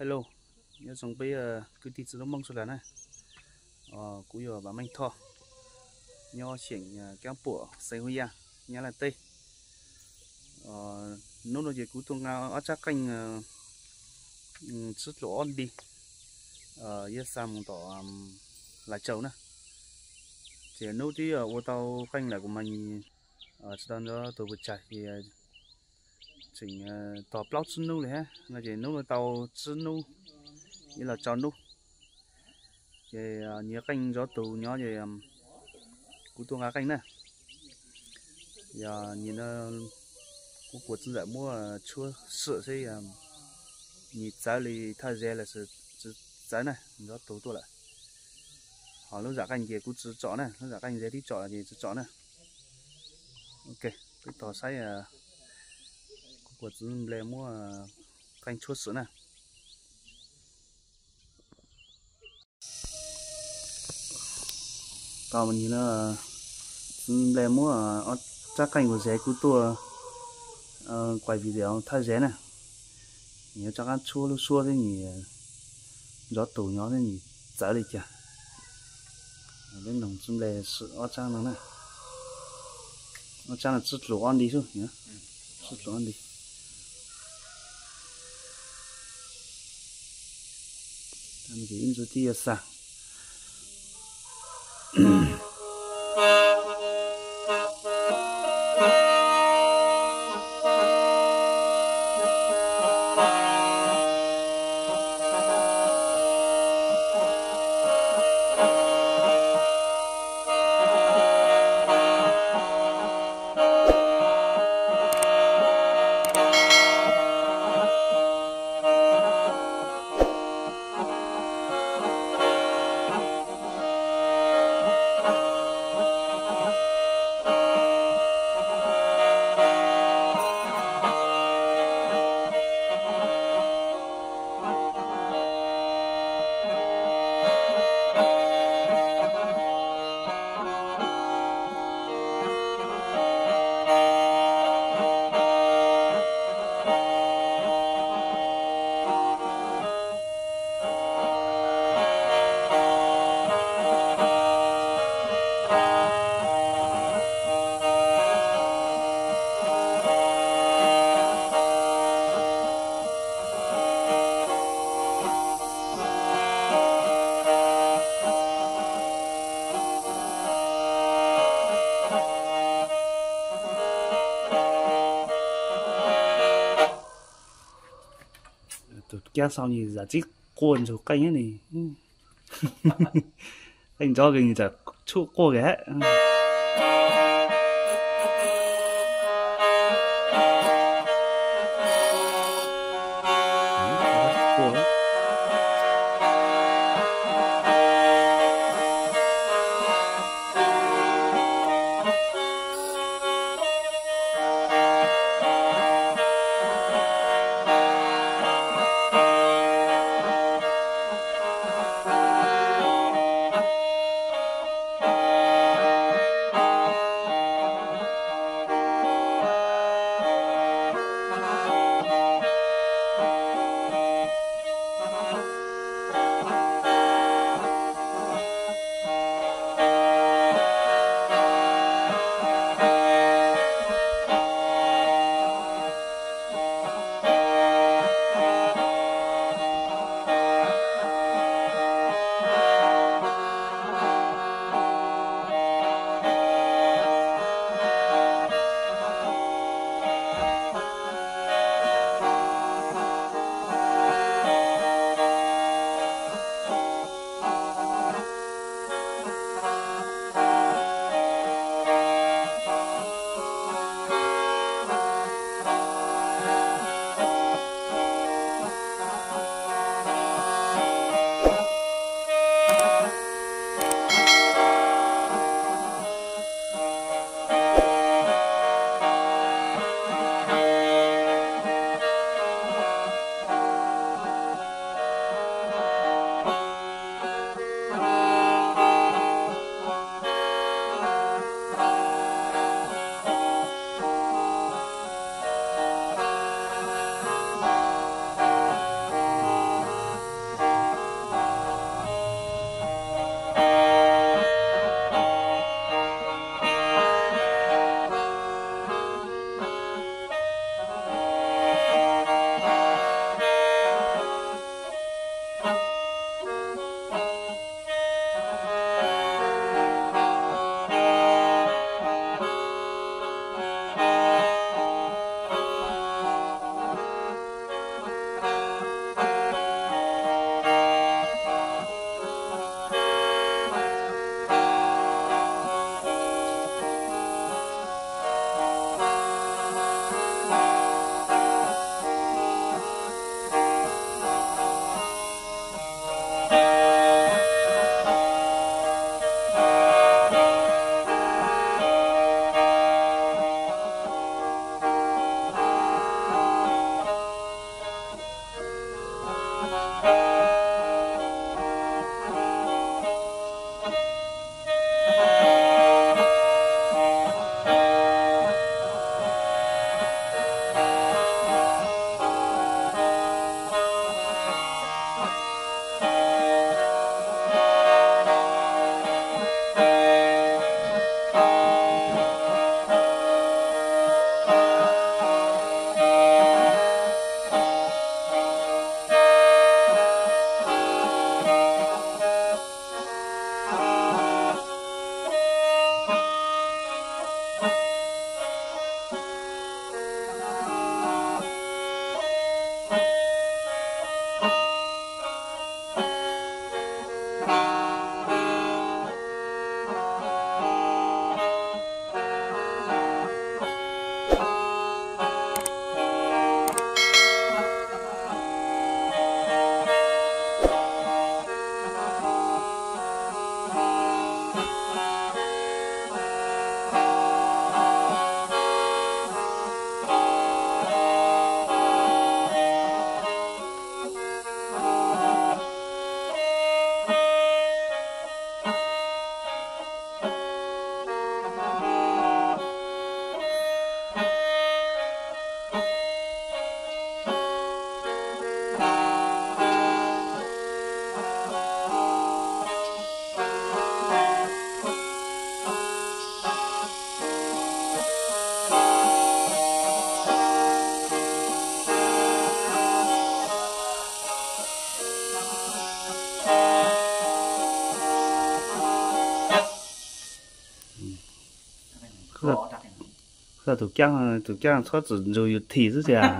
Hello, nyob zoo peb kwv tij txiv tub Hmoob sawv daws na. Kuv yog Vam Meej Thoj, nyob xeem Kaab Puam, xeev Hua Yaj, Nyab Laj teb. Hnub no ces kuv tuaj nqa ob tsab qeej tsib dlus ob nti, yog xa mus tom Lais Tsaus na. Ces hnub twb ua tau qeej lawm kuv mas tsis tau nrov tus puas tsaig ces tseem tos plaub tsib hnub li hab no ces hnub no tau tsib hnub, ib los rau hnub. Ces nyias qeej nrov tus nyob ces kuv tuaj nqa qeej na. Yog nyias no kuv kuas txiv ntxawm muab tshuab xwm seb nyias txawv li thaj ze los tsis txawv na, nrov tus tuaj lawm. Ho lub zam qeej ces kuv tsis tsom na, lub zam qeej ze tib tsom ces tsis tsom na. Ok, peb tos saib kuv kuas txiv nplej muab qeej tshuab xwm na. Tau mas nyias no, txiv nplej muab ob tsab qeej kuas ze kuv tuaj kuas video thaj ze na. Nyias rov qab tshuab lub suab thiab nyias nrov tus nyob thiab nyias txawv li cas. Peb noog txiv nplej xwm ob tsab no na. Ob tsab no tsib dlus ob nti xwb, tsib dlus ob nti. Ib ntsis tib yuav xa. Tus kab xau nws zam txib quaj ntsug qeej ni. Qeej nrov kawg nws txawm tshuab quaj kawg. Koj tus caab, tus caab txhob txwm ntsug yus thim xwb tiag.